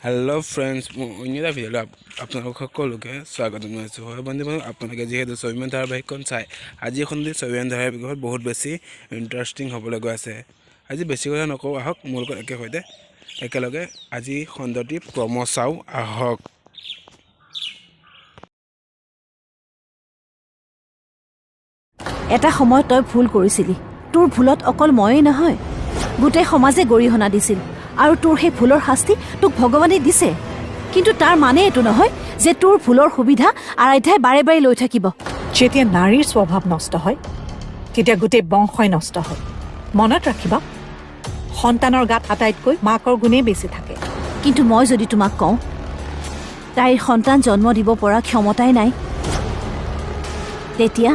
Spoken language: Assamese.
হেল্ল' ফ্ৰেণ্ডছ, মোৰ অন্য এটা ভিডিঅ'লৈ আপোনালোক সকলোকে স্বাগতম জনাইছোঁ। হয় বন্ধু বান্ধৱ, আপোনালোকে যিহেতু স্বাভিমান ধাৰাবাহিকখন চাই, আজি এখন স্বাভিমান ধাৰাবাহিকখন বহুত বেছি ইণ্টাৰেষ্টিং হ'বলৈ গৈ আছে। আজি বেছি কথা নকওঁ, আহক মোৰ লগত একে সৈতে একেলগে আজি খণ্ডটি প্ৰম' চাওঁ আহক। এটা সময়ত তই ভুল কৰিছিলি। তোৰ ভুলত অকল ময়েই নহয়, গোটেই সমাজে গৰিহণা দিছিল আৰু তোৰ সেই ভুলৰ শাস্তি তোক ভগৱানে দিছে। কিন্তু তাৰ মানে এইটো নহয় যে তোৰ ভুলৰ সুবিধা আৰাধ্যাই বাৰে বাৰে লৈ থাকিব। যেতিয়া নাৰীৰ স্বভাৱ নষ্ট হয় তেতিয়া গোটেই বংশই নষ্ট হয়। মনত ৰাখিবা, সন্তানৰ গাত আটাইতকৈ মাকৰ গুণেই বেছি থাকে। কিন্তু মই যদি তোমাক কওঁ তাইৰ সন্তান জন্ম দিব পৰা ক্ষমতাই নাই, তেতিয়া